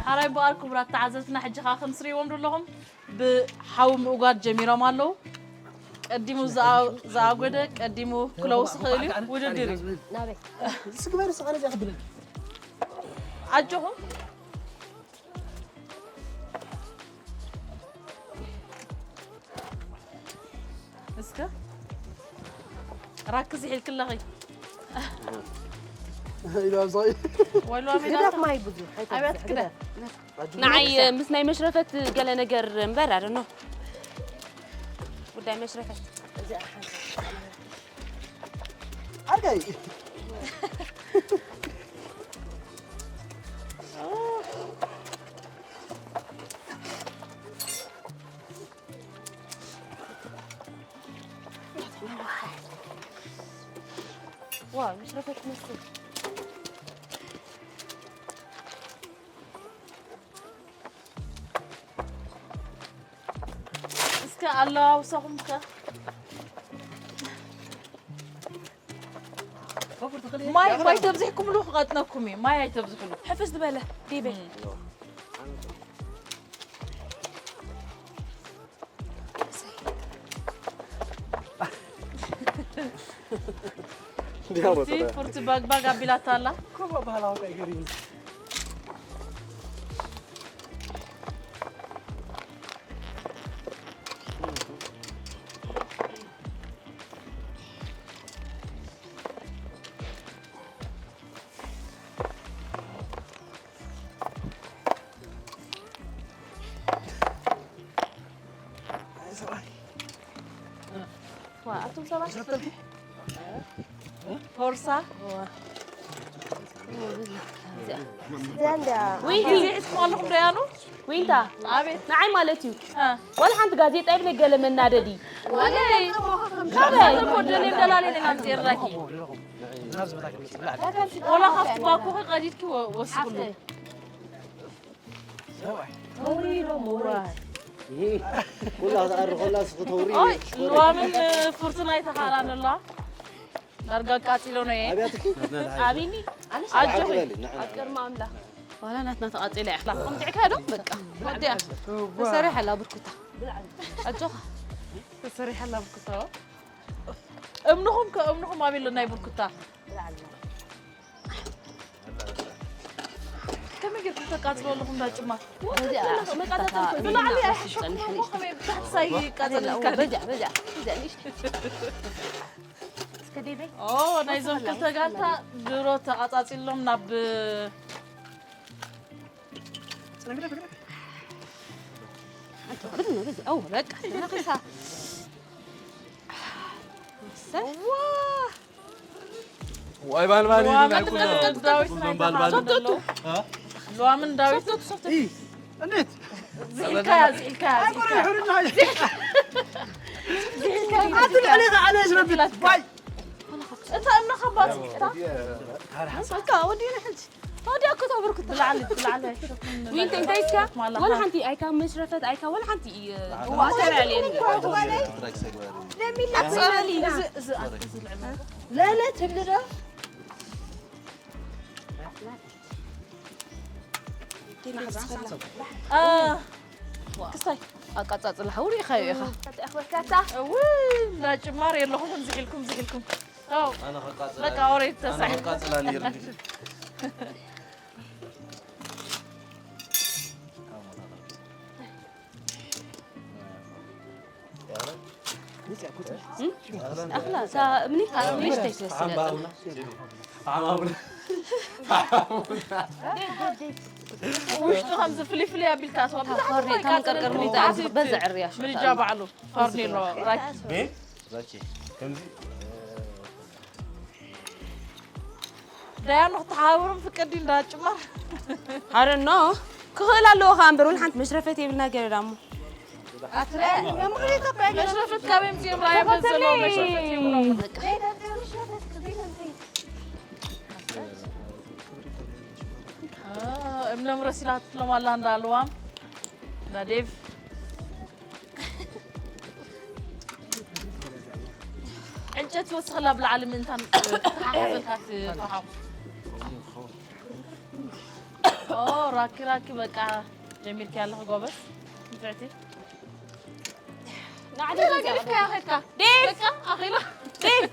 ሓራይ በኣር ክቡራት ተዓዘብትና፣ ሕጂ ኸዓ ከም ትርእይዎም ዘለኹም ብሓዊ ምእጓድ ጀሚሮም ኣለዉ። ቀዲሙ ዝኣ-፣ ዝኣጎደ ቀዲሙ ክለውስ ይኽእል እዩ። ውድድር እዩ። ናበይ? እስኪ በል፣ እስኪ ኣነ እዚኣ ክብለኪ። ኣጆኹም። እስከ ራክዚ ሒልክለኺ። ኢሉ ኣብዛይ። ወይሎ ኣሜን ግደፍ ኣታ። ማይ ብዙ፣ ኣይተብዝሕ፣ ኣብያት ክደ። ግደፍ። ንዓይ ምስ ናይ መሽረፈት ገለ ነገር እምበር፣ I don't know። ጉዳይ መሽረፈት። እዚኣ ሓንቲ። ኣርጋይ። ዋው፣ መሽረፈት ትመስል። እስከ ኣለዋውሰኹም ከ። ማይ፣ ማይ ተብዚሕኩምሉ ክቐጥነኩም እዩ። ማይ ኣይተብዝሕሉ። ሕፍስ ዝበለ፣ ዴቤ። እም። ፉርቲ፣ ፉርቲ ባግባግ ኣቢላታ ኣላ። ከምኡ ባህላዊ ቀይር እዩ። ዋ፣ ኣቱም ሰባት ፎርሳ። እዚኣ እንድያ። ወይ ግዜ ሒዝኩም ኣለኹም ዶ ያኑ? ዊንታ፣ ኣቤት። ንዓይ ማለት እዩ። እ። ዋላ ሓንቲ ጋዜጣ ይብለ ገለ መናደዲ። ወለይ። ካበይ? እኮ ደልየ ደላልየ ኢና ኣምፅኤላኪ። ዋላ ካብቲ ባኮኺ ቀዲድኪ ወ-፣ ወስኽሉ። ተውሪ ዶ ምውራድ? ይሄ ኩላ ክትኣሪ ከላ እስኺ ተውሪ ኦይ፣ ሽኮሪ። ልዋምን ፍርቱና ይተኻእላን ኣለዋ። ዳርጋ ኣቃጺሎ ነው ይሄ። ኣብያትኪ? ኣቢኒ፣ ኣጆኺ። በሊ፣ ንዓና። ኣብ ቅድሚ ኣምላኽ። ዋላ ናትና ተቃጺላ እያ። ኣምላኽ። ከምዚዕካ ዶ? በቃ። ወዲያ። ተሰሪሐላ ብርኩታ። ኣጆኻ። ተሰሪሐላ ብርኩታ። እምንኹም ከ-፣ እምንኹም ኣበይ ኣሎ ናይ ብርኩታ? ከመይ ጌርኩም ተቃጽሎ ኣለኹም እንዳ ጭማት? በዚኣ መቃጸልቲ ብላዕሊ ኣይሓሸኩም እኮ ከመይ ብታሕቲ ሳይ ይቃጸለልካ? በዚኣ፣ በዚኣ፣ በዚኣ ንእሽተይ። እስከ ደይበይ። ኦ፣ ናይዞም ክልተ ጋንታ ድሮ ተቃጻጺሎም ናብ ኣንተ ወርድ ነው በዚያ። ኦ፣ በቃ፣ ተነቂሳ። እሰይ። ዋ! ዋይ ባልባል ሉዋምን ይብል ኣይኮነ። ዳዊት ኩሎም ናይ ባልባል። ተሓዞ ዘለዉ። እ? ሉዋምን ዳዊት። ኢ፣ እንዴት? ዝሒልካ፣ ዝሒልካ፣ ዝሒልካ። ኣቲ ልዕሊ ዝዓለ ዝረብት። ዋይ። እታ እምነኻ ባጽ፣ እታ። በቃ፣ ወዲእና ሕጂ። ወዲያ እኮ ተብርኩ። ብላዕሊ፣ ብላዕሊ ኣይሸፍን። ዊንተ፣ እንታይ እስካ? ማላ ወላ ሓንቲ ኣይካ መሽረፈት፣ ኣይካ ወላ ሓንቲ፣ እ፣ ዋተር ያለ የለን። ትራክ ሰግባሪ። ለሚላ ኣትበሊ። እዚ፣ እዚ፣ እዚ ልዕሊ። ለለ ትብሊ ዶ? አ፣ ክስታይ ኣቃጻጽላ ሓውሪ ኢኻ ኢኻ። እውይ፣ እንዳ ጭማር የለኹም፣ ዝሒልኩም፣ ዝሒልኩም። ኣው፣ ኣነ ከቃጽላ በቃ፣ ወሬ ኣነ ተሳሒ። ከቃጽላ ነይሩ። ኣኽላ፣ እታ እምኒ፣ እምኒ ሽተይ ትመስል። ውሽጡ ከምዚ ፍልይ ፍልይ ኣቢልካ ትወ-፣ ብዛዕባ ፎርኔ፣ እታ መንቀርቀር ይቃጸል ምውዳእ እዩ። በዛ ዕርያ ሽታ ምድጃ እዩ። ባዕሉ ፎርኔሎ ራኪ። ቤ? ራኪ። ከምዚ፣ እ፣ ዳያኑ ክትሓባበሮም ፍቅድ እንዳ ጭማር። I don't know። ክኽእል ኣለዎ ኸኣ እምበር፣ ወላ ሓንቲ መሽረፈት የብልና ገለ ዳሞ። መሽረፈት ካበይ ኣምፅኦም? ራያ በዘሎ መሽረፈት የብሎም። እ፣ እምነም ረሲናትሎም ኣላ እንዳ ልዋም፣ እንዳ ዴቭ። ዕንጨት ወስኸላ ብላዕሊ ምእንታን ተሓሓዘልካ ትፈሓሙ። ኦ ራኪ ራኪ በቃ ጀሚርኪ ኣለኺ ጎበዝ ንፍዕቲ። ንዓዲ ገሊፍካ ኸድካ። ዴቭ! በቃ ኣኺላ። ዴቭ!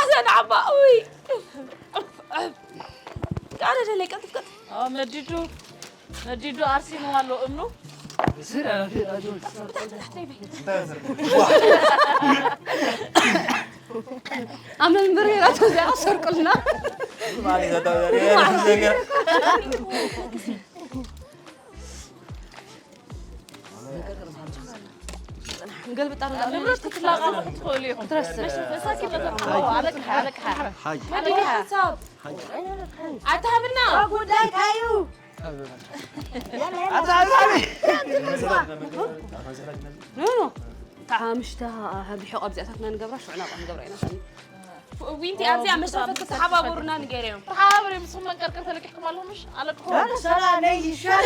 ኣዛ ንዓባ፣ ኡይ! ቃለ ደለይ ቀልጥፍ ቀልጥፍ። ኦ ነዲዱ ነዲዱ ኣርሲኑ ኣሎ እምኑ። ኣብ መንበሪ ራቶ እዚኣ ሰርቁልና። ንገልብጣ ንብረት ክትላቐሙ ትኽእሉ ኢኹም። ክትረስዕ። መሳኪን ነቶም ኣለዋ ኣለቅሓ ኣለቅሓ። ሓይ። ሓይ። ኣታ ሃብና። ጉዳይ ካዩ። ኖ ኖ። ተሓምሽተ ርሕቕ ኣብዚኣታትና ንገብራ ሽዑ ናብኣ ንገብራ ኢና። ዊንቲ ኣብዚኣ መሽረፈት ክትሓባበሩና ንገርዮም። ተሓባበሩ እዮም። ንስኹም መንቀርቀር ተለቂሕኩም ኣለኹም ምሽ? ኣለቅኹም። ሰላ ነይ ይሻል።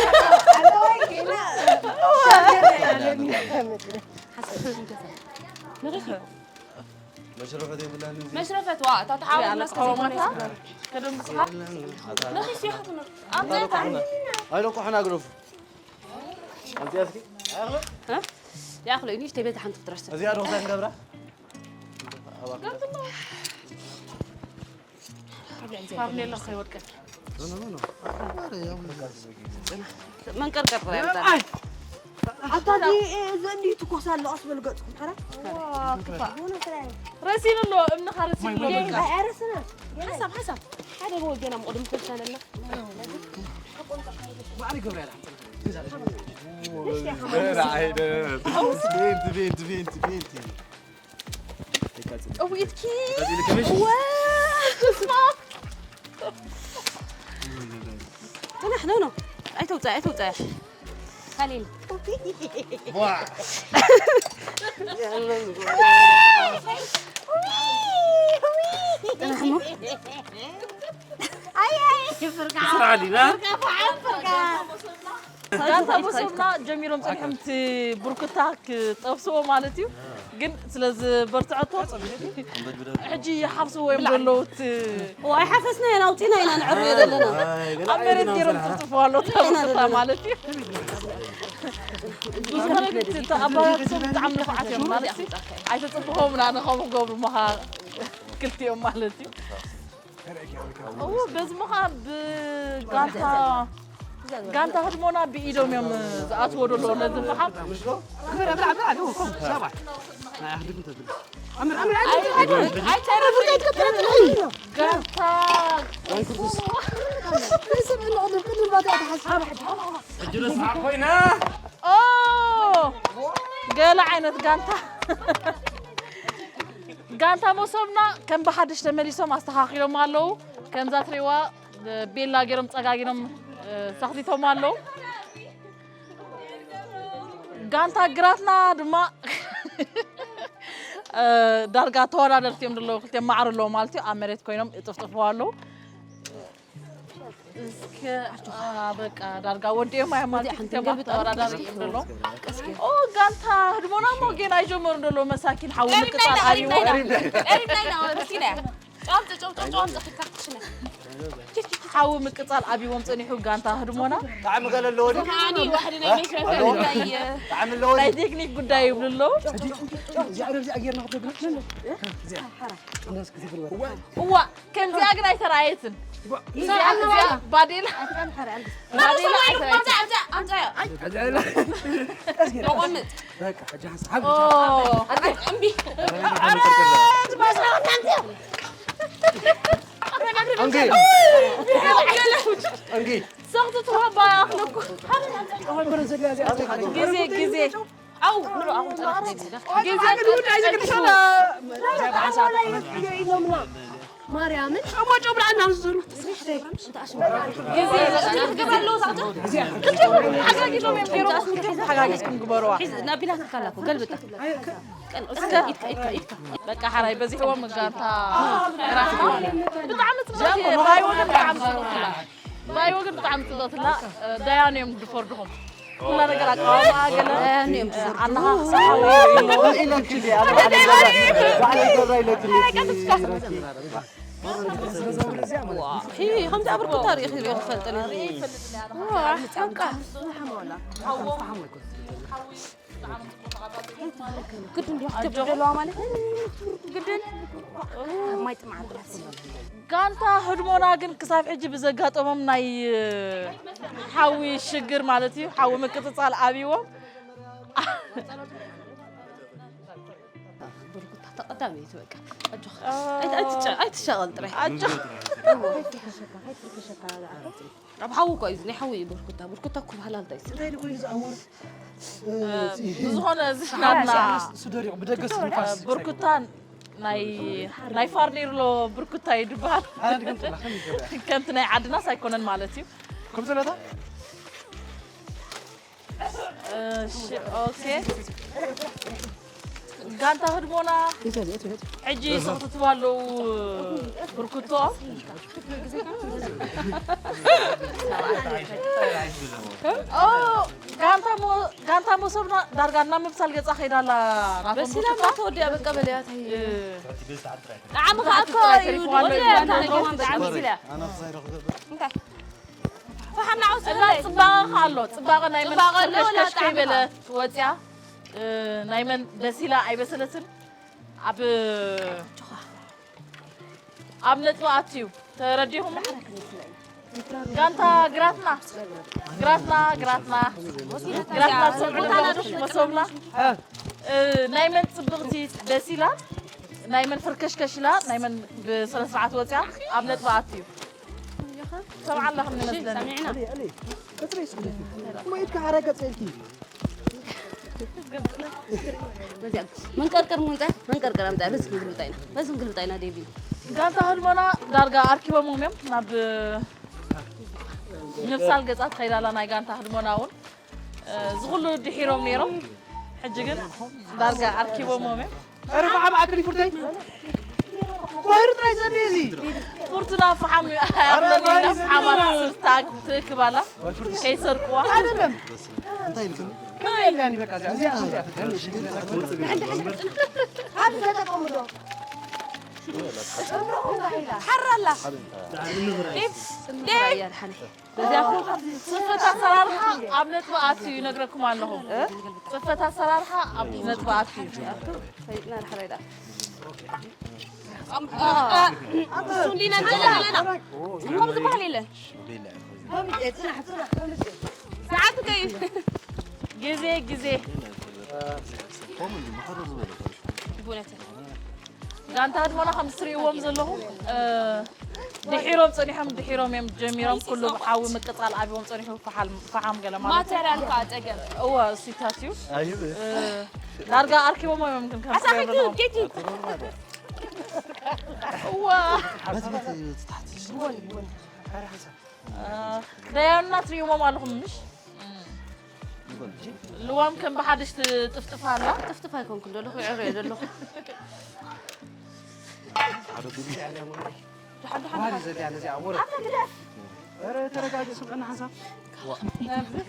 ኣለወይ ጌና። መሽረፈት የብላን እዚ። መሽረፈት ዋ እታ ተሓባበሩና ኣለቅኹም። ከደም ብስኻ። ነኺስ ይኹን። ኣብዚኣ ኣይለቅሑን ኣግረፉ። ይኣኽሎ እዩ ንእሽተይ ቤት ሓንቲ ክትረስዕ። እዚኣ ዶ እንታይ ክንገብራ? ፋርኔሎ ከይወድቀኪ። መንቀርቀር ጥራይ ኣምጣ። ኣታ ዲ ዘንዲ ትኮሳ ኣሎ ኣስበል ገጽኩም ተራ። ዋ፣ ክፋእ። ረሲኑ ኣሎ፣ እምንኻ ረሲኑ ኣሎ። ኣይረስና። ሓሳብ፣ ሓሳብ። ሓደ ብወገና ምቕድም ፈልሳለና። ቢንቲ ቢንቲ ቢንቲ ቢንቲ። እውይትኪ። ዋ፣ ስማ። ተናሕ፣ ኖ፣ ኖ። ኣይተውፅኣይ፣ ኣይተውፅኣይ። ካሊን። ተናሕ፣ ኖ። ኣይ፣ ኣይ፣ ፍርቃ። ስራሕ ዲና? ፍርቃ፣ ፍርቃ። ጋንታ መሶብና ጀሚሮም ጸኒሖም እቲ ብርኩታ ክጠብስዎ ማለት እዩ። ግን ስለ ዝበርትዐቶ ሕጂ ይሓፍስዎ እዮም ዘለዉ እቲ ዋይ ሓፈስና ኢና ኣውጺና ኢና ንዕርዮ ዘለና። ኣብ መሬት ገይሮም ጽፍጽፍዎ ኣለዉ እቲ ብርኩታ ማለት እዩ። ብዝኾነ ግን እቲ ኣባላልሶም ብጣዕሚ ንፉዓት እዮም ማለት እዩ። ኣይተጽብኾም ንኣነ ከምኡ ክገብሩ ምኻ ክልቲኦም ማለት እዩ። እዎ በዚ ምኻ ብጋንታ ጋንታ ህድሞና ብኢዶም እዮም ዝኣትዎ ደሎ ነዚ ምሓብ ጋንታ ኦ ገለ ዓይነት ጋንታ ጋንታ መሶብና ከም ብሓድሽ ተመሊሶም ኣስተኻኺሎም ኣለዉ። ከምዛ ትሪእዋ ቤላ ገይሮም ጸጋጊኖም ሰኽቲቶም ኣለዉ። ጋንታ ግራትና ድማ ዳርጋ ተወዳደርቲ እዮም ዘለዉ። ክልቲኦም ማዕረ ኣለዉ ማለት እዩ። ኣብ መሬት ኮይኖም ይጥፍጥፍዋ ኣለዉ። እስከ በቃ ዳርጋ ወዲኦም ኣዮም ማለት እዩ። ክልቲኦም ተወዳዳሪ እዮም ዘለዉ። ኦ ጋንታ ህድሞና እሞ ጌና ኣይጀመሩን ዘለዉ መሳኪን ሓዊ ምቅጻል ኣልዎ። ሓዊ ምቅጻል ኣብዎም ጸኒሑ ጋንታ ህድሞና። ጣዕሚ ገለ ኣለዎ ድዩ? ከዓኒ ዋሕዲ ናይ መሽረፈት ኣለዎ? ጉዳይ እዩ። ጣዕሚ ኣለዎ ናይ ድዩ? ቴክኒክ ጉዳይ ይብሉ ኣለዉ። እዚኣ ረብዚኣ ጌርና ክትብል እዚኣ። እዋ ከምዚኣ ግን ኣይተረኣየትን። እዚኣ እዚኣ ባዴላ ባዴላ ኣይተረኣየትን። በቃ ሕጂ ሓንሳብ ሓብ ኦ፣ እምቢ። እንኪ እንኪ ሰኽቱ ትወባ ኣኽለኩ። ግዜ ግዜ ኣው ንሮ ኣኹም ግዜ ማርያምን እሞ ጨብራ እናምዝሩ ግዜ ክልቲኦም ሓጋጊዞም እዮም ገይሮም። ክልቲኦም ሓጋጊዝኩም ግበርዋ። ሒዝ ናቢላ ትካላኩ ገልብጣ። እስከ ኢድካ ኢድካ ኢድካ በቃ ሓራይ በዚሕዎም ጋንታ ራሕማ ብጣዕሚ ጽቡቅ ባይዎ ግን ብጣዕሚ ጽቡቅ ባይዎ ግን ብጣዕሚ ጽቡቅ ዳያን እዮም ዝፈርድኹም። ኩላ ነገር ኣቀዋውማ ገለ ዳያን እዮም ዝፈርዱ። ኣናኻ ሳሓዊ ኢለክሊ ኣለ ባዕለ ገብራ ኢለክሊ። ዋ፣ ሂ፣ ከምዚ ኣብ ብርኩታ ርኢኺ ርኢኺ ትፈልጢ ዲኺ? ዋ፣ በቃ። ግድን ድዩ ክትብደለዋ ማለት እዩ? ግድን? ማይ ጥምዓት። ጋንታ ህድሞና ግን ክሳብ ሕጂ ብዘጋጠሞም ናይ ሓዊ ሽግር ማለት እዩ፣ ሓዊ ምቅጽጻል ኣብይዎም። ብርኩታ ተቐዳመይቲ በቃ። ኣጆኻ። ኣይ-፣ ኣይትጨ-፣ ኣይትሻቐል ጥራይ። ኣጆኻ። ኣብ ሓዊ እኮ እዩ፣ ናይ ሓዊ እዩ ብርኩታ። ብርኩታ እኮ ባህላልታ እዩ። እንታይ ደኮ እዩ ዝኣምር? ብዝኾነ፣ እዚ ናትና እሱ ደሪቑ፣ ብደገስ ንፋስ። ብርኩታ ናይ፣ ናይ ፋርኔሎ ብርኩታ እዩ ዝበሃል። ኣነ ድገምጥላ፣ ከም ይገበያ። ከምቲ ናይ ዓድናስ ኣይኮነን ማለት እዩ። ከም ዘለታ? እሺ፣ ኦኬ። ጋንታ ህድሞና ሕጂ ይስኽትትዋ ኣለዉ ብርኩቶ። ኦ፣ ጋንታ ሞ-፣ ጋንታ መሶብና ዳርጋ ናብ ምብሳል ገጻ ከይዳ ኣላ ናቶም በሲላ ብርኩታ። እንዳተወዲኣ በቃ በለያ ታይ። እ፣ ጣዕሚ ከኣ እኮ እዩ ተሪፉ ኣሎ ወዲኣ እዩ። እንታይ? ፈሓም ንዓው ስለ እና ጽባቐ ከ ኣሎ፣ ጽባቐ ናይ መን ጽባቐ ኣሎ፣ ወላ ከሽከሽ ጣዕሚ ከይበለ ከ? ወጽያ፣ እ፣ ናይ መን በሲላ ኣይበሰለትን፣ ኣብ፣ ኣብ ነጥቢ ኣትዩ። ተረዲኹም? ጋንታ ግራትና፣ ግራትና፣ ግራትና፣ ግራትና፣ ሰብዑ መሶብና፣ እ፣ ናይ መን ጽብቕቲ በሲላ፣ ናይ መን ፍርከሽከሽ ኢላ፣ ናይ መን ብስነ ስርዓት ወጽያ፣ ኣብ ነጥቢ ኣትዩ። ሰምዓ ኣለኽን እሺ፣ ይመስለኒ። ሰሚዕና። እሞ ኢድካ ሓረገ ጸልኪ። በዚኣ መንቀርቀር ምንጻ፣ መንቀርቀር ኣምጻ፣ በዚ ክንግልብጣ ኢና። በዚ ክንግልብጣ ኢና፣ ዴቪ። ጋንታ ህድሞና ዳርጋ ኣርኪቦምዎም እዮም። ናብ ምብሳል ገጻ ትኸይድ ኣላ ናይ ጋንታ ህድሞና እውን። እ፣ እዚ ኩሉ ድሒሮም ነይሮም። ሕጂ ግን ዳርጋ ኣርኪቦምዎም እዮም። ኧረ ፈሓም ኣክሊ ፉርተይ። ወይሩ ጥራይ ዘድሊ እዚ። ፉርቱና ፈሓም ኣረ፣ ኣብለኒ ወይሩ ኢላ ፈሓማ ዘድሊ። ትስታ ትእክብ ኣላ። ከይሰርቅዋ። ኣይደለም። እንታይ ኢልኩም? ምን ያኒ በቃ እዚኣ፣ እዚኣ ትፈልግ። ሓንቲ ተጠቀሙ ዶ? ሓራ ኣላ። ዴቭ፣ ዴቭ። በዚኣ እኮ ጽፈት ኣሰራርሓ ኣብ ነጥቢ ኣትዩ ይነግረኩም ኣለኹ። ጽፈት ኣሰራርሓ ኣብ ነጥቢ ኣትዩ። ፈሊጥና ድሕረይ ደኣ። እሱ እንዲና ዘለና ዘለና። ከምኡ ዝበሃል የለን። ሰዓት ከይድ። ግዜ፣ ግዜ። ብእውነት። ጋንታ ህድሞና ከም እትርእይዎም ዘለኹም፣ እ፣ ድሒሮም ጸኒሖም፣ ድሒሮም እዮም ጀሚሮም፣ ኩሉ ሓዊ ምቅጻል ኣብዎም ጸኒሑ፣ ፈሓል-፣ ፈሓም ገለ ማለት እዩ። ማተርያል ከኣ ጸገም። እወ፣ እሱታት እዩ። ኣይብ። እ፣ ዳርጋ ኣርኪቦሞ እዮም ግን ከም ኣሳኺት ትርእይዎ ዘለኹም። ጌቲ። እወ። በቲ ቤት እዩ፣ እቲ ታሕቲ። እ፣ ደያኑና ትርእይዎም ኣለኹም፣ ምሽ? ልዋም ከም ብሓድሽ ትጥፍጥፍ ኣላ። ጥፍጥፍ ኣይኮንኩን ዘለኹ፣ ይዕረ ዘለኹ። ደሓን፣ ደሓን፣ ደሓን። ኣታ ግደፍ። ኧረ ተረጋጊ፣ ስምዕና ሓንሳብ።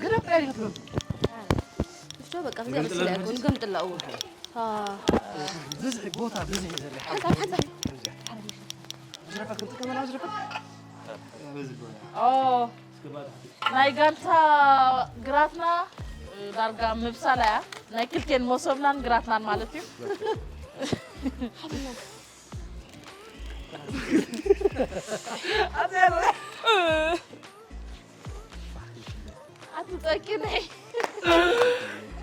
ግደፍ፣ እንታይ ኢልኩም? እፍቶ በቃ፣ ብዚኣ መሲላ ኣይኮን፣ ገምጥላ፣ እዎ። አ። ብዝሒ ቦታ፣ ብዝሒ ዘለ ሓንሳብ፣ ሓንሳብ። ዝረፈት ክንጥቀመላ፣ ዝረፈት? ኦ። ናይ ጋንታ ግራትና ዳርጋ ምብሳላ እያ። ናይ ክልቴን መሶብናን ግራትናን ማለት እዩ። ኣትጠቂነይ።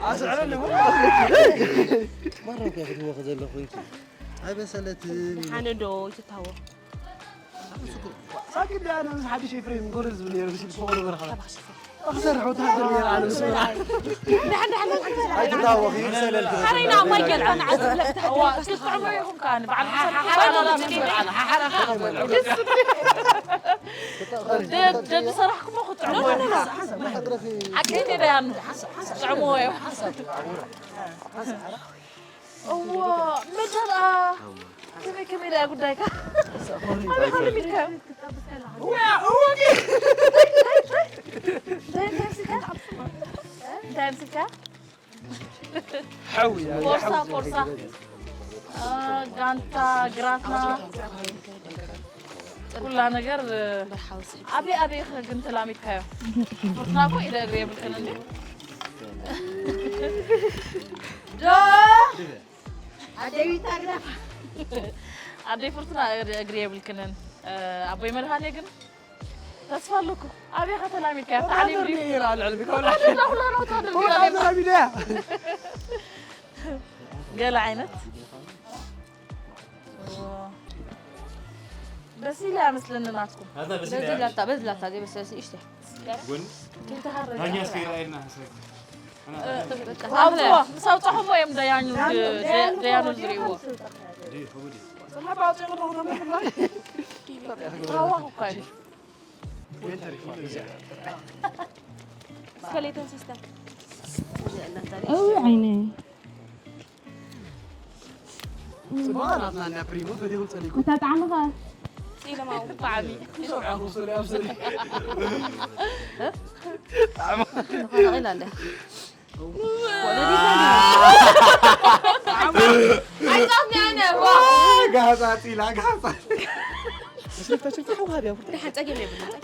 ኣስዕረኒ። ማራ እኮ ክትህቦ ከዘለኹ ኢልኪ። ኣይበሰለትን። ሓነ ዶ ይትታወ? ሳቂ ዳ፣ ኣነ ምስ ሓድሽ ኤፍሬም ጎረዝ ዝብል ነይሩ፣ ምስ ዝፈቐዶ በረኻ። ክሰርሕ ወታደር ነይሩ፣ ኣነ ምስ በረኻ። ኣይትታወኺ፣ ይብሰለልኪ። ኣረና ማይ ገልጠና ዓስብ ለብታ። እዋ፣ እስኪ ጥዕሞ ኢኹም ከኣ፣ ንባዕል ምሰል ሓሓራ ሓሓራ ሓሓራ ደስ ዝብል። ደ-፣ ደድ ሰራሕኩሞ ክትጥዕሞ ኢኹም። ሓቀይተይ ደያኑ። ጥዕሞ እዮም። እዋ፣ መታ ደኣ? ከመይ፣ ከመይ ደኣ ጉዳይካ? ኣበይ፣ ኣበይ ኢልካ? እዋ፣ እዋ፣ እንታይ፣ እንታይ ኣምሲልካ? እንታይ ኣምሲልካ? ሓዊ፣ ፎርሳ፣ ሓዊ። ፎርሳ። አ፣ ጋንታ ግራትና። ኩላ ነገር ኣበይ ኣበይ ግን ተላሚድካዮ? ፍርትና እኮ ኢደ እግሪ የብልክን እንዴ? ዶ ኣደይ ዊታ ግዳ ኣደይ ፍርትና እግሪ የብልክንን። ኣቦይ መድሃኔ ግን ተስፋ ኣለኩ። ኣበይ ከተላሚድካዮ? ታዕሊም ድዩ? ገለ ዓይነት በሲላ መስለኒ ናትኩም። በዚ ላታ በዚ ላታ ዘይበሰለሲ እሽተ ዳኛ እስከ ይርኣየልና። ምስ ኣውፅእዎ እዮም ደያኑ ደያኑ ዝርእይዎ። ስከሌተን ሲስተር እው ዓይነይ ጽቡቕ ናትና እንዳ ፕሪሞ ፈዲኹም ጸሊኩም። እታ ጣዕሚ ኸ? ጺለማዊ ጣዕሚ። ጣዕሚ። ጣዕሚ። ጣዕሚ።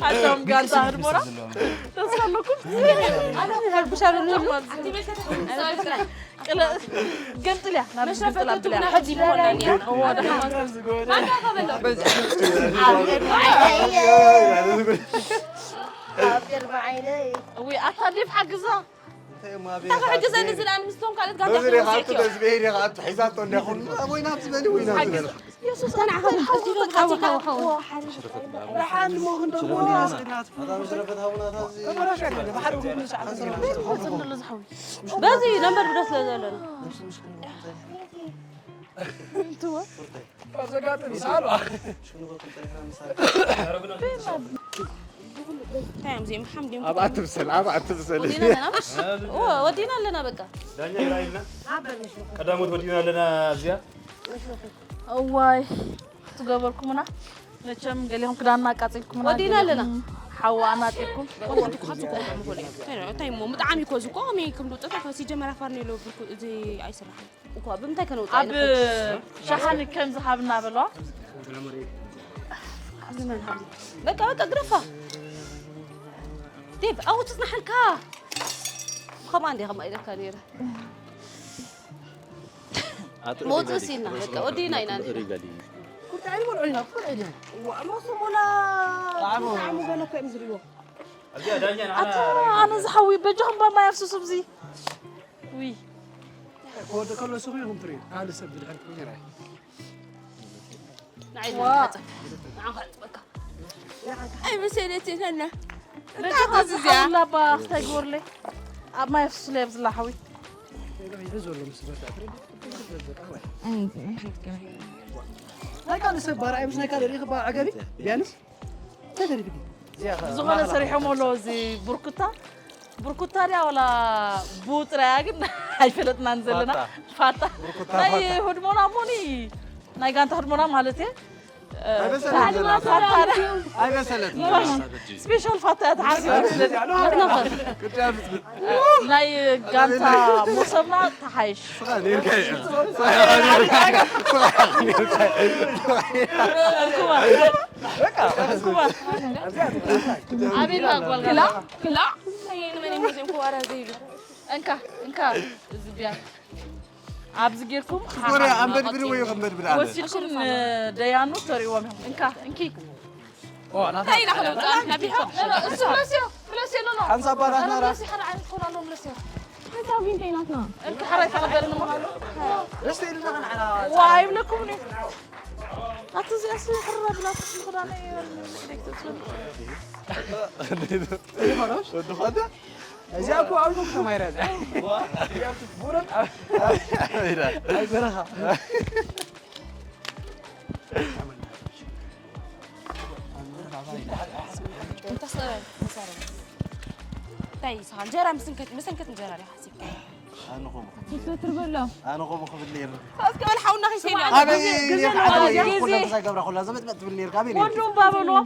ኣቶም ጋንታ ህድሞና ተስፋ ኣለኩም። ገንጥልያ ናብ ገንጥላ ብልያ እዊ ኣታ ዴፍ ሓግዛ እንተ ክሕግዘኒ ዝለኣን ምስቶም ካልኦት ጋንታ በዚ ዲኻ ኣቱ በዚ ብሄር ዲኻ ኣቱ ሒዛቶ እንዲያ ኩሉ ወይና ኣብዚ በሊ ወይና ኣብዚ በሊ የሱስ ተናዕኻ ሓው ሓው ሓው ደሓን ሞ ክንደሞ ኒያስናት ኣታ መሽረፈት ሃቡናታ እዚ ተበላሽ ያለ ባሕሪ ኩሉ ሰዓት በዚ ነንበር ብደስ ለዘለና ዘጋጥም ይሳሉ ኣብኣ ትምሰል ኣብኣ ትምሰል ወዲና ኣለና በቃ ዳኛ ይራይልና ቀዳሞት ወዲና ኣለና ኣብዚኣ እዋይ ትገበርኩምና መቸም ገሊኹም ክዳንና ኣቃፂልኩምና ወዲና ኣለና ሓዋ ኣናጢርኩም እንታይ እሞ ብጣዕሚ እኮ ዝቆ ከመይ ከም ዝውጠጠ ሲጀመር ኣፋርኒ የለ ብርኩ እዚ ኣይስራሕን እኳ ብምንታይ ከነውፅእ ኣብ ሸሓኒ ከም ዝሃብና በለዋ በቃ በቃ ግረፋ ዴቭ ኣውፅፅና ሓንካ ከምኣ እንዲ ከምኣ ኢለካ ነይረ መውፅእ ሲና በቃ ወዲና ኢና ቁርጣ ይበልዑ ኢና ቁርጣ ይደ ዋዕሞ ሰሞላ ጣዕሙ ገለ እኮ እዮም ዝርእዎ ኣነ ዝሓዊ በጃኹም ባማይ ኣፍስሱ ብዚ ውይ ወደ ከሎ ሱቕ ይኹም ትሪ ካልእ ሰብ ድሕር ይራይ ንዓይ ንሓፀብ ንዓኻ ሕፅበካ ኣይመሰለትን ሀና በጃኻ ዝሓውላ ባ ክታይ ግበርለይ ኣብ ማይ ኣፍስሱ ለይ ኣብዝላ ሓዊ ይዞሎ ምስ በርታ ትሪ ናይ ካልእ ሰብ ባርኣይ ምስ ናይ ካልእ ሪኢኺ ባ ዓገቢ ቢያንስ እንታይ ተሪፍኪ ዝኾነ ሰሪሖም ኣሎ እዚ ብርኩታ ብርኩታ ድያ ወላ ቡ ጥራያ ግን ኣይፈለጥናን ዘለና ፋታ ናይ ህድሞና ሞኒ ናይ ጋንታ ህድሞና ማለት እየ ኣይበሰለት ስፔሻል ፋታ እያ ተሓሲባ ናይ ጋንታ ሞሰብና ተሓይሽ ኣቤላ ጓል ክላ ክላ እንካ እንካ እዚ ቢያ ኣብዚ ጌርኩም ኮርያ ኣንበድብድ ወይ ከንበድብድ ኣለ ወሲድኩም ደያኑ ተሪዎም እዮም እንካ እንኪ እንታይ ኢና ክንውፅእ ንሕና ቢሖ እሱ መለስዮ መለስዮ ኖ ኖ ሓንሳ ባራት ናራ መለስዮ ሓደ ዓይነት ክኾን ኣለዎ መለስዮ እንታይ ዊንተይ ናትና እንካ ሓራይ ተቐበልኒ ሞ ደስ ኢሉና ንዓና ዋ ይብለኩም ኒ ኣቲ እዚኣስ ሕራ ብላትኩም ክዳነይ ወዲ ኾነ እዚኣ እኮ ኣብ ከተማ ይራ እዚኣ ቡረት ኣብ በረኻ እንታይ ስለ እንታይ ስኻ እንጀራ ምስንከት ምስንከት እንጀራ ዲኻ ሓሲብካ ኣነ ኸምኡ ክትፈትር በሎ ኣነ ኸምኡ ክብል ነይሩ እስከ በል ሓውና ኺሰይና ኣበይ ግዜ ግዜ ነው፣ ዓደይ ግዜ። ኩላ ምሳይ ገብራ ኩላ ዘመጥመጥ ትብል ነይርካ ኣበይ ነይሩ ወንዱም ባበልዎ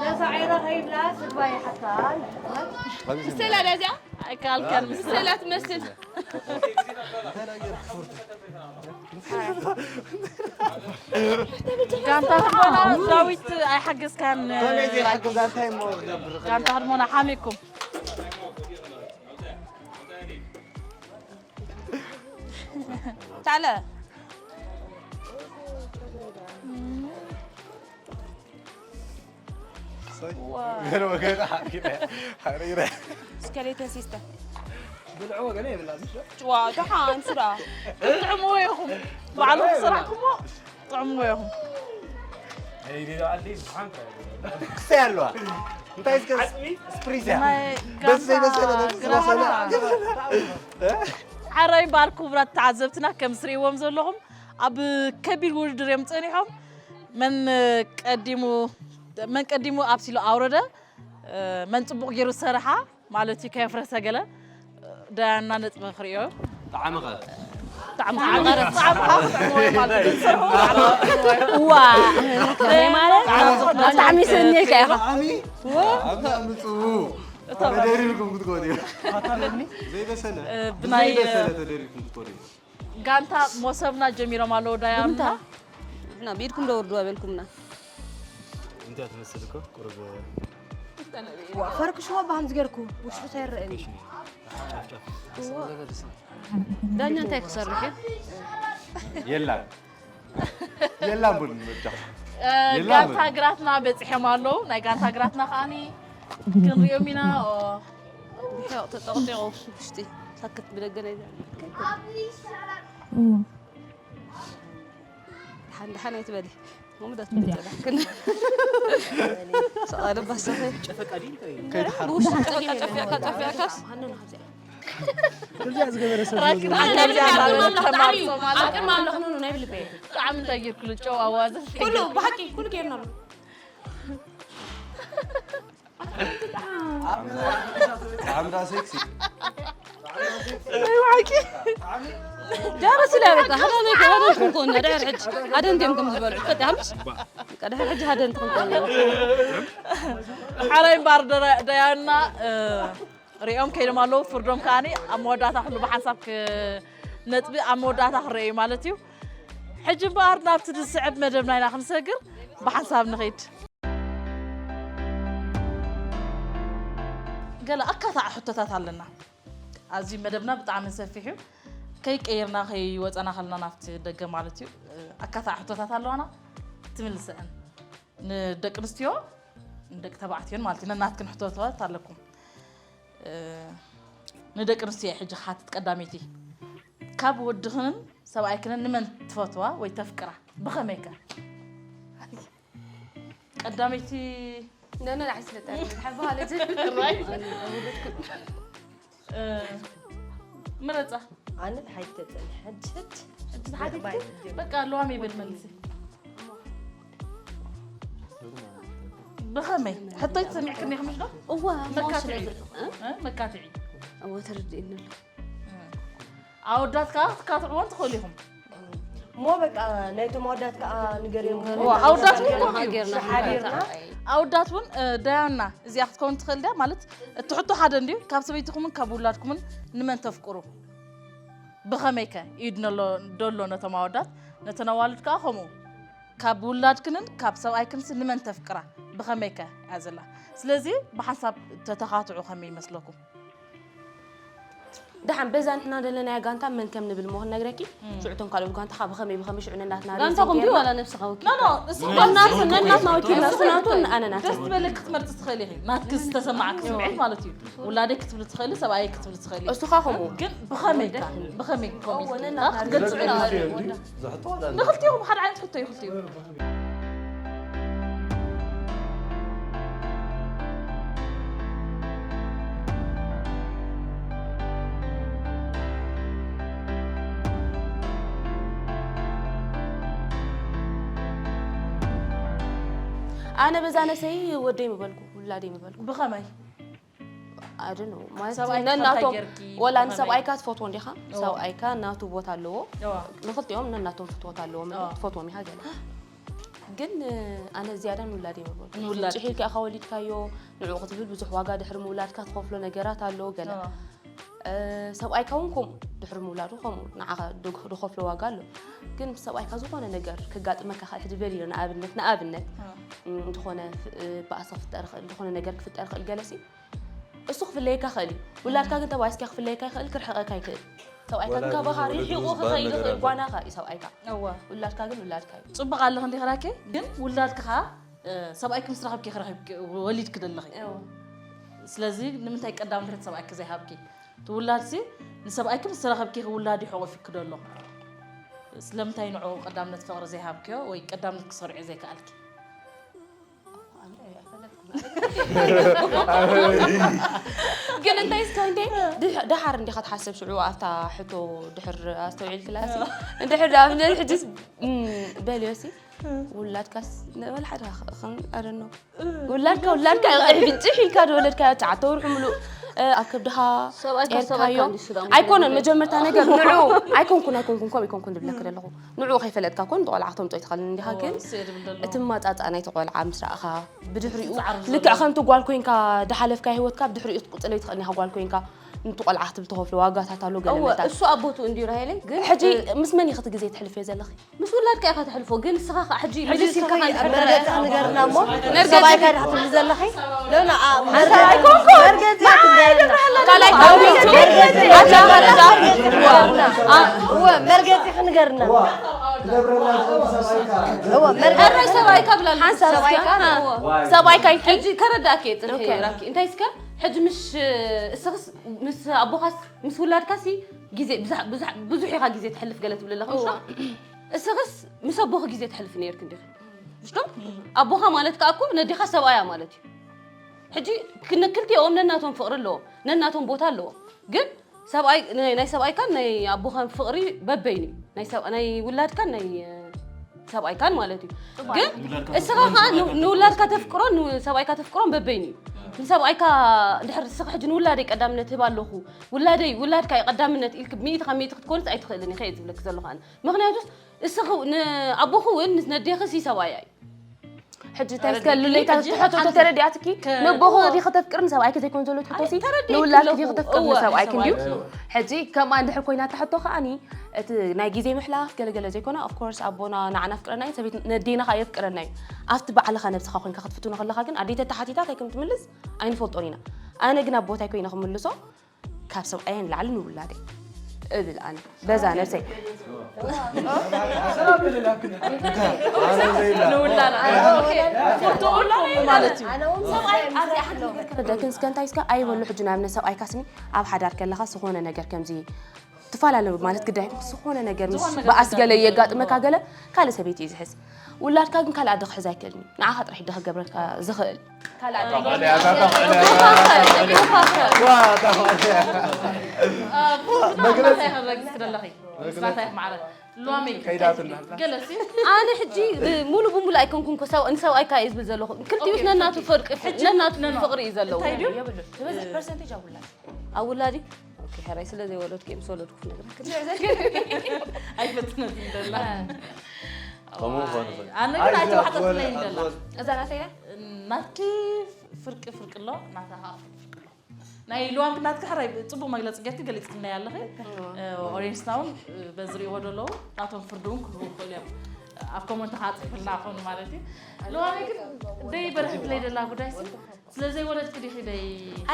ነዛ ዒረ ከይብላ ስድራ ይሓታ። ምስላ ዳዚኣ ኣይካልከን ምስላ ትመስል። ጋንታ ህድሞና ዳዊት ኣይሓገዝካን። ጋንታ ህድሞና ሓሚኩም። ታለ ገለ ወገን ሓሪረ ሓሪረ ስከሌተን ሲስተር ብልዕዎ ገለ የብላ ዝሽ ጭዋ ደሓን ስራ ጥዕምዎ ኢኹም ባዕሉ ክስራሕኩሞ ጥዕምዎ ኢኹም። ክሰይ ኣለዋ እንታይ እስከ ስፕሪስ እያ በዚ ዘይበሰለ በዚ ዝበሰለ ሓራይ ባር ክቡራት ተዓዘብትና ከም ስርእዎም ዘለኹም ኣብ ከቢድ ውድድር እዮም ጸኒሖም። መን ቀዲሙ መን ቀዲሙ ኣብሲሉ ኣውረደ መን ጽቡቕ ገይሩ ዝሰርሓ ማለት እዩ ከየፍረሰ ገለ ዳያና ነጥቢ ክርእዮ ጣዕምኸ ጣዕሚ ጣዕሚ እዋ ከመይ ማለት ብጣዕሚ ሰኒልካ ኢኻ ጣዕሚ ኣምፅኡ ተደሪርኩም ክትኮኑ ዘይበሰለ ብናይ ዘይበሰለ ተደሪርኩም ክትኮኑ ጋንታ ሞሰብና ጀሚሮም ኣለዉ ዳያና እና ብኢድኩም ዶ ወርዱ ኣበልኩምና እንታይ ትመስል እኮ ቁሩብ ፈርክሽዋ ብሃምዚ ገርኩ ውሽጡ ተይረአኒ ዳኛ እንታይ ክሰርሕ እዩ የላን የላን ቡን ምርጫ ጋንታ ግራትና በፂሖም ኣለዉ ናይ ጋንታ ግራትና ከዓኒ ክንሪኦም ኢና ርሕቕ ተጠቕጢቑ ውሽጢ ሰክት ብደገ ናይ ደሓን ደሓን ኣይትበሊ ከምኡ ዳትበሊ ጸላሕክን ሰቐለ ባሰኸ ከይትሓርቁ ጠፊኣካስ እዚኣ ዝገበረ ሰብ ራኪብ ኣካል ተማርጾ ማለት ኣቅም ኣለኹ ኖ ናይ ብልበየ ብጣዕሚ እንታይ ጌርኩሉ ጨው ኣዋዘ ኩሉ ብሓቂ ኩሉ ጌርና ኣሎ ጣዕምዳ ሴክሲ ደረስ ኢላ በቃ ሓደ ናይ ሓደ ክንኮን ድሕር ሕጂ ሓደ እንዲም ከም ዝበልዑ ፈታ ምስ ቀደሕ ሕጂ ሓደ እንት ክንኮን ሓራይ እምበኣር ደያና ሪኦም ከይዶም ኣለዉ ፍርዶም ከዓኒ ኣብ መወዳእታ ኩሉ ብሓንሳብ ነጥቢ ኣብ መወዳእታ ክረአ እዩ ማለት እዩ ሕጂ እምበኣር ናብቲ ዝስዕብ መደብና ኢና ክንሰግር ብሓንሳብ ንኸይድ ገለ ኣካታዕ ሕቶታት ኣለና ኣብዚ መደብና ብጣዕሚ ሰፊሕ እዩ ከይቀይርና ከይወፀና ከለና ናብቲ ደገ ማለት እዩ ኣካታዕ ሕቶታት ኣለዋና ትምልሰአን ንደቂ ኣንስትዮ ንደቂ ተባዕትዮን ማለት እዩ ነናትክን ሕቶታት ኣለኩም ንደቂ ኣንስትዮ ሕጂ ክሓትት ቀዳመይቲ ካብ ወድኽንን ሰብኣይክንን ንመን ትፈትዋ ወይ ተፍቅራ ብኸመይከ ቀዳመይቲ ነነ ንዓይ ስለጠ ሓባለ ምረፃ ኣነ ሓይተፀን ሕድሕድ በቃ ኣለዋም ይብል መልሲ ብኸመይ ሕቶይ ትሰሚዕክኒ ኢኹም ዶ እዋ መካትዒ መካትዒ እዋ ተረድእኒ ኣሎ ኣወዳት ከዓ ክትካትዕዎን ትኽእሉ ኢኹም እሞ በቃ ናይቶም ኣወዳት ከዓ ንገርዮም ኣወዳት እውን ሓቢርና ኣወዳት እውን ዳያና እዚኣ ክትከውን ትኽእል ድያ ማለት እቲ ሕቶ ሓደ እንድዩ ካብ ሰበይትኹምን ካብ ውላድኩምን ንመን ተፍቅሩ ብኸመይከ ኢድ ነሎ ደሎ ነቶም ኣወዳት ነተን ኣዋልድ ከዓ ከምኡ ካብ ውላድክንን ካብ ሰብኣይክንስ ንመን ተፍቅራ ብኸመይከ እያ ዘላ ስለዚ ብሓንሳብ ተተኻትዑ ከመይ ይመስለኩም ደሓን በዛ ንሕና ዘለናያ ጋንታ መን ከም ንብል ሞ ክነግረኪ ሽዑ እቶም ካልኦት ጋንታ ካብ ብኸመይ ብኸመይ ሽዑ ነናትና ጋንታኹም ድዩ ዋላ ነብስኻ ወኪል ኖ ኖ እሱ ነናት ነናትና ወኪልና ስናቱ ኣነናት ደስ ዝበለክ ክትመርፂ ትኽእሊ ኢኺ ናትኪ ዝተሰማዕክ ስምዒት ማለት እዩ ውላደይ ክትብሊ ትኽእሊ ሰብኣየይ ክትብሊ ትኽእሊ እሱኻ ከምኡ ግን ብኸመይ ኢልካ ብኸመይ ኮሚልካ ክትገልፂ ዘሕቶ ንኽልቲኹም ሓደ ዓይነት ሕቶ እዩ ክልቲኡ ኣነ በዛ ነብሰይ ወደይ ምበልኩ ውላደይ ምበልኩ ብኸመይ ኣድኖ ማለት ሰብኣይ ነናቶም ክፈታ ጌርኪ ወላ ብኸመይ? ንሰብኣይካ ትፈትዎ እንዲኻ እዋ። ሰብኣይካ ናቱ ቦታ ኣለዎ እዋ። ንክልቲኦም ነናቶም ፍትወት ኣለዎም እዋ። ትፈትዎም ኢኻ ገለ ግን ኣነ ዝያዳ ንውላድ እየ መበልኩ። ንውላድ። ጭሒልካ ኢኻ ወሊድካዮ፣ ንዕኡ ክትብል ብዙሕ ዋጋ ድሕሪ ምውላድካ ትኸፍሎ ነገራት ኣሎ ገለ። ኣዎ። እ፣ ሰብኣይካ እውን ከምኡ ድሕሪ ምውላዱ ከምኡ ንዓኻ ድግ- ድኸፍሎ ዋጋ ኣሎ። ግን ምስ ሰብኣይካ ዝኾነ ነገር ክጋጥመካ ክእል ሕጂ በል ኢሎ ንኣብነት ንኣብነት ኣዎ። እም፣ ዝኾነ ፍ- እ፣ ባእሲ ክፍጠር ይኽእል፣ ዝኾነ ነገር ክፍጠር ይኽእል ገለሲ እሱ ክፍለየካ ክእል እዩ። ውላድካ ግን ተባይስካ ክፍለየካ ይኽእል፣ ክርሕቐካ ይኽእል። ሰብኣይካ ግን ወላጅ ካብ ባህሪ ወለዱ ሒቑ ዝበሃል ክኸይድ ነገር ይኽእል ኣሎ። ጓናኻ እዩ ሰብኣይካ። እወ ውላድካ ግን ውላድካ እዩ። ጽቡቕ ኣለኺ እንዲኺ ራኬ ግን ውላድኪ ኸኣ እ፣ ሰብኣይኪ ምስ ረኸብኪ ኢኺ ረኺብኪ ወሊድኪ ዘለኺ። ስለዚ ንምንታይ ቀዳምነት ሰብኣይኪ ዘይሃብኪ? እቲ ውላድሲ ንሰብኣይኪ ምስ ረኸብኪ ኢኺ ውላድ እዩ ሓቑፍኪ ዘሎ። ስለምንታይ ንዕኡ ቀዳምነት ፍቕሪ ዘይሃብክዮ ወይ ቀዳምነት ክሰርዖ ዘይከኣልኪ? ግን እንታይ እስከ እንዴ ድሕ- ደሓር እንዲኻ ትሓሰብ ሽዑ ኣብታ ሕቶ ድሕር ኣስተውዒልክላሲ እንድሕር ንኣብነት ሕጅስ በልዮሲ ውላድካስ ንበል ሓደ ኸን ኣደኖ ውላድካ ውላድካ ብንጭሕ ኢልካ ዝወለድካዮ ትሽዓተ ወርሑ ሙሉእ እ፣ ኣብ ከብድኻ ሰብኣይካ ጤርካዮ ሰብኣይካ እንዲሱ ዳሞ ኣይኮነን ከይዱ መጀመርታ ነገር ንዑ ኣይኮንኩን ኣይኮንኩን ከምኡ ኣይኮንኩን ዝብለክ ዘለኹ ንዑ ከይፈለጥካ ኮን ብቆልዓ ክተምጾ ይትኽእል እንዲኻ ግን እሱ እየ ዝብል ዘሎ። እቲ ማጻጻ ናይቲ ቆልዓ ምስ ረኣኻ ብድሕሪኡ ትጻዕር ዘሎ። ልክዕ ከምቲ ጓል ኮይንካ ድሓለፍካ ህይወትካ ብድሕሪኡ ክትቅጽሎ ይትኽእል ኢኻ ጓል ኮይንካ ንቲ ቆልዓ ክትብል ትኸፍሎ ዋጋታት ኣሎ ገለ እወ መታን እሱ ኣቦቱ እንዲዩ ራሄለይ ግን ሕጂ እ፣ ምስ መን ኢኺ እቲ ግዜ ተሕልፍዮ ዘለኺ ምስ ውላድካ ኢኻ ተሕልፎ ግን ንስኻ ከዓ ሕጂ ሕጂ መሊስካ እስከ ከይድ መረዳእታ መረዳእታ ንገርና እሞ መርገጺ ሰብኣይካ ኢኻ ትብል ዘለኺ ሎና ካልኣይ ከውንኩ መርገጺ እወ መርገጺ ክንገርና እወ መርገጺ ሕራይ ሰብኣይካ ብላ ሓንሳብ እስከ ሰብኣይካ እወ ሰብኣይካ ኢልኪ ሕጂ ከረዳእኪ እየ ጽንሒ ኦኬ። ራኪ እንታይ እስከ ሕጂ ምሽ እስኽስ ምስ ኣቦኻስ ምስ ውላድካሲ ግዜ ብዙሕ- ብዙሕ- ብዙሕ ኢኻ ግዜ ትሕልፍ ገለ ትብል ኣለኻ ምሽ እስኽስ ምስ ኣቦኺ ግዜ ትሕልፍ ነይርክ እንዲኺ ምሽ ዶ ኣቦኻ ማለት ከዓ እኮ ነዴኻ ሰብኣያ ማለት እዩ ሕጂ ክነ- ክልቲኦም ነናቶም ፍቕሪ ኣለዎም ነናቶም ቦታ ኣለዎም ግን ሰብኣይ ናይ ናይ ሰብኣይካን ናይ ኣቦኻን ፍቕሪ በበይኑ እዩ ናይ ሰብ- ናይ ውላድካን ናይ እ፣ ሰብኣይካን ማለት እዩ ግን እስኻ ከዓ ን- ንውላድካ ተፍቅሮን ንሰብኣይካ ተፍቅሮን በበይኑ እዩ ንሰብኣይካ እንድሕር እስኻ ሕጂ ንውላደይ ቀዳምነት ህብ ኣለኹ ውላደይ ውላድካ እዩ ቀዳምነት ኢልክ ሚእቲ ካብ ሚእቲ ክትኮንስ ኣይትኽእልን ኢኸ እየ ዝብለክ ዘለኹ ኣነ ምኽንያቱስ እስኺ ንኣቦኺ እውን ነዴኽስ እዩ ሰብኣያ እዩ ሕጂ እንታይ እስከ ሉሌታ ትሕቶ ተተረዲኣትኪ ንቦኹ ዲኺ ተፍቅርን ሰብኣይኪ ዘይኮን ዘሎ ትሕቶሲ ንውላድኪ ዲኺ ተፍቅርን ሰብኣይኪ እንድዩ ሕጂ ከምኣ እንድሕር ኮይና ትሕቶ ከዓኒ እቲ ናይ ግዜ ምሕላፍ ገለገለ ዘይኮነ ኦፍኮርስ ኣቦና ንዓና ፍቅረና እዩ ሰበይት ነዴና ከዓ የፍቅረና እዩ ኣብቲ ባዕልኻ ነብስኻ ኮይንካ ክትፍትኖ ከለኻ ግን ኣዴተ ተሓቲታ እንታይ ከም ትምልስ ኣይንፈልጦን ኢና ኣነ ግን ኣብ ቦታይ ኮይነ ክምልሶ ካብ ሰብኣየ ንላዕሊ ንውላደይ እብል ኣነ በዛ ነብሰይ ንውላና ፍርትኡ ኣለኹም ማለት እዩ ክርደክን እስከ እንታይ እስከ ኣይበሉ ሕጂ ንኣብነት ሰብኣይካ ስኒ ኣብ ሓዳር ከለኻ ዝኾነ ነገር ከምዚ ትፈላለዩ ማለት ግዳይ ዝኾነ ነገር ምስ ዝኾነ ነገር በኣስ ገለ ዘጋጥም የጋጥመካ ገለ ካልእ ሰበይቲ እዩ ዝሕዝ ውላድካ ግን ካልእ ኣደ ክሕዝ ኣይክእልን እዩ ንዓኻ ጥራሕ ደ ክገብረካ ዝኽእል ካልእ ኣደ መግለጺ ከበግስክ ደለኺ ስራታይ ማዕረ ሉዋመይ ከይዳትና ገለሲ ኣነ ሕጂ ሙሉ ብሙሉ ኣይኮንኩን ኮሳው ንሰብኣይካ እየ ዝብል ዘለኹ ክልቲኡስ ነናቱ ፍርቂ ነናቱ ፍቅሪ እዩ ዘለዎ እንታይ ድዩ ትበዝሕ ፐርሰንቴጅ ኣብ ውላድ ኣብ ውላዲ ኦኬ ሕራይ ስለ ዘይወለድኩ እየ ምስ ወለድኩ ክነግረክ ኣይፈትነት እንደላ ከምኡ ክኾን ይኽእል ኣነ ግን ኣይተዋሕጠትለይ እንደላ እዛ ናተይ እያ ናትኪ ፍርቂ ፍርቂ ኣሎ ናታ ከዓ ፍርቂ ፍርቂ ኣሎ ናይ ልዋም ናትካ ሕራይ ፅቡቅ መግለፂ ጌርኪ ገሊፅክናይ ኣለኺ ኦዲየንስና እውን በዝሪእዎ ዘለዉ ናቶም ፍርዲ እውን ክህቡ ይኽእሉ እዮም ኣብ ኮመንት ከዓ ፅሕፍልና ኮኑ ማለት እዩ ልዋመይ ግን ደይ በርሕትለይ ደላ ጉዳይ ሲ ስለ ዘይወለድኪ ዲኺ ደይ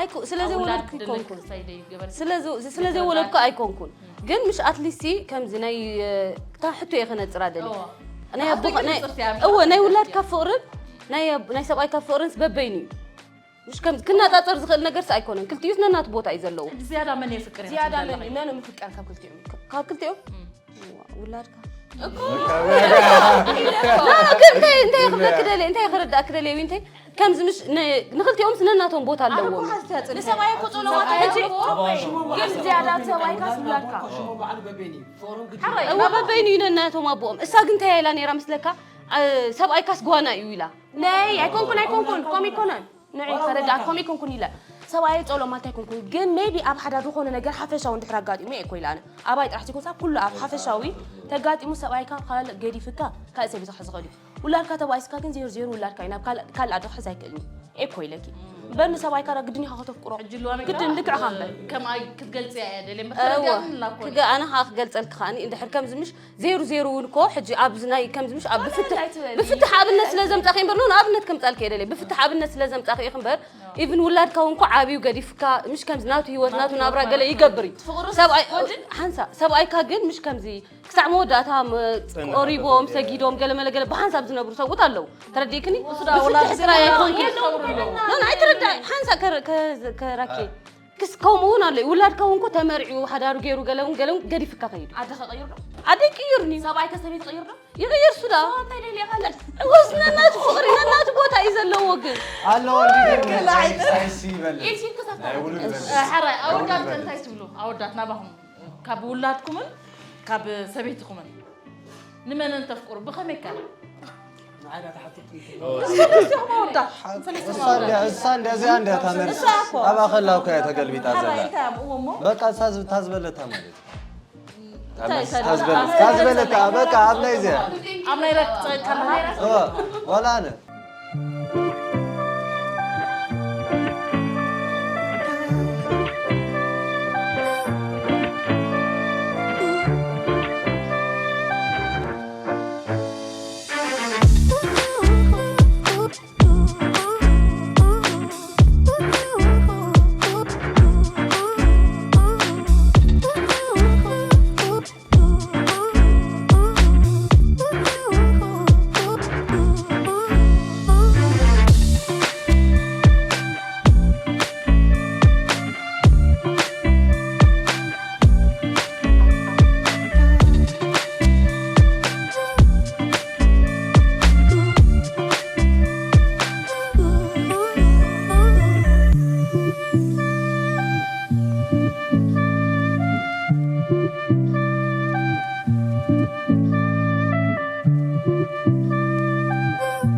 ኣይኮ ስለ ዘይወለድኩ ኣይኮንኩን ክሳይ ደይ ገበርኪ ስለ ዘ- ስለ ዘይወለድኩ ኣይኮንኩን ግን ምሽ ኣትሊስቲ ከምዚ ናይ እ፣ እታ ሕቶ እየ ከነፅራ ደሊ እዎ። ናይ ኣብቲ ኣቦ- ግን ናይ- ንፅርቲ እያ እወ ናይ ውላድካ ፍቕርን ናይ ኣብ- ናይ ሰብኣይካ ፍቕርንስ በበይኑ እዩ ምሽ ከምዚ ክነፃፀር ዝኽእል ነገርስ ኣይኮነን ክልቲኡስ ነናቱ ቦታ እዩ ዘለዎ ዝያዳ መን የፍቅር ዝያዳ መን መን ምፍቀር ካብ ክልቲኦም እዩ? ካብ ክልቲኦም ውላድካ ግን እንታይ እንታይ ክብለክ ደልየ እንታይ ክርዳእክ ደልየ እንታይ ከምዚ ምሽ ን- ንክልቲኦምስ ነናቶም ቦታ ኣለዎም ንሰብኣይ እኮ ጸሎት ሕጂ ግን ዝያዳ ሰብኣይካ ስላካ እወ በበይኑ እዩ ነናቶም ኣቦኦም እሳ ግን እንታይ ኢላ ነይራ ምስለካ እ፣ ሰብኣይካስ ጓና እዩ ኢላ ነይ ኣይኮንኩን ኣይኮንኩን ከም ይኮነን ንዒ ከረዳእ ከም ይኮንኩን ኢለ ሰብኣይ ጸሎ ማለት ኣይኮንኩን ግን ሜቢ ኣብ ሓዳር ዝኾነ ነገር ሓፈሻዊ እንድሕር ኣጋጢሙ እየ እኮ ኢለ ኣነ ኣባይ ጥራሕ ዘይኮንሳ ኩሉ ኣብ ሓፈሻዊ ተጋጢሙ ሰብኣይካ ካልእ ገዲፍካ ካልእ ሰብ ይዝሕዝ ዝኽእል እዩ ውላድካ ተባኢስካ ግን ዜሮ ዜሮ ውላድካ እዩ ናብ ካልእ ካልእ ኣዶ ክሕዝ ኣይክእልን እዩ። ኤኮ ኢለኪ እምበር ንሰብኣይካ ዳ ግድን ኢኻ ከተፍቅሮ። ሕጂ ልዋም ግድን ልክዕኻ እምበር። ከምኣይ ክትገልጽ እያ ደልየ እወ ምክርያትንላኮ ክገ ኣነ ከዓ ክገልጸልክ ከዓኒ እንድሕር ከምዚ ምሽ ዜሩ ዜሩ እውን እኮ ሕጂ ኣብዚ ናይ ከምዚ ምሽ ኣብ ብፍትሕ ብፍትሕ ኣብነት ስለ ዘምጻኺ እምበር ኖ ንኣብነት ከምጻልክ እየ ደልየ ብፍትሕ ኣብነት ስለ ዘምጻኺ ኢኺ እምበር ኢቭን ውላድካ እውን እኮ ዓብዩ ገዲፍካ ምሽ ከምዚ ናቱ ህይወት ናቱ ናብራ ገለ ይገብር እዩ ሰብኣይ ሓንሳ ሰብኣይካ ግን ምሽ ከምዚ ክሳዕ መወዳእታ ቆሪቦም ሰጊዶም ገለመለ ገለ ብሓንሳብ ዝነብሩ ሰብኡት ኣለዉ ተረዲእክኒ ብፍትሒ ጥራይ ኣይኮንኪ ኣይትረዳእ ሓንሳ ከራኪ ክስ ከምኡ እውን ኣሎ ውላድካ እውን እኮ ተመርዒ ሓዳሩ ገይሩ ገለ እውን ገለ እውን ገዲፍካ ከይዱ ዓዲ ከቐይር ዶ ዓደይ ቅይርኒ ሰብኣይ ከሰበይ ትቐይር ዶ ይቕይር ሱዳ እንታይ ደልየ ካልእ ወስ ነናቱ ፍቕሪ ነናቱ ቦታ እዩ ዘለዎ ግን ኣለዎ እንዲ ግን ሳይሲ ይበልዕ ኢልሲ ክሳብ ናይ ውሉድ ይበልዕ ሕራይ ኣወዳት ከ እንታይ ትብሉ ኣወዳት ናባኹም ካብ ውላድኩምን ካብ ሰበይትኹምን ንመነን ተፍቅሩ ብኸመይ ከ ንዓይ ዳ ተሓተትኩ ሰለስቲኹም ኣወዳት ሰለስቲኹም እሳ እንዲያ እሳ እንዲያ እዚኣ እንዲያ ታመልስ እሳ እኮ ኣብ ኣኸላ እኮ እያ ተገልቢጣ ሓራይ ዘላ እንታይ ኣምእዎ እሞ በቃ እሳ ዝብ- እታ ዝበለታ ማለት እዩ እንታይ እታ ዝበለ- እታ ዝበለታ በቃ ኣብ ናይ እዚኣ ኣብ ናይ ረክ ጸቃ እወ፣ ዋላ ኣነ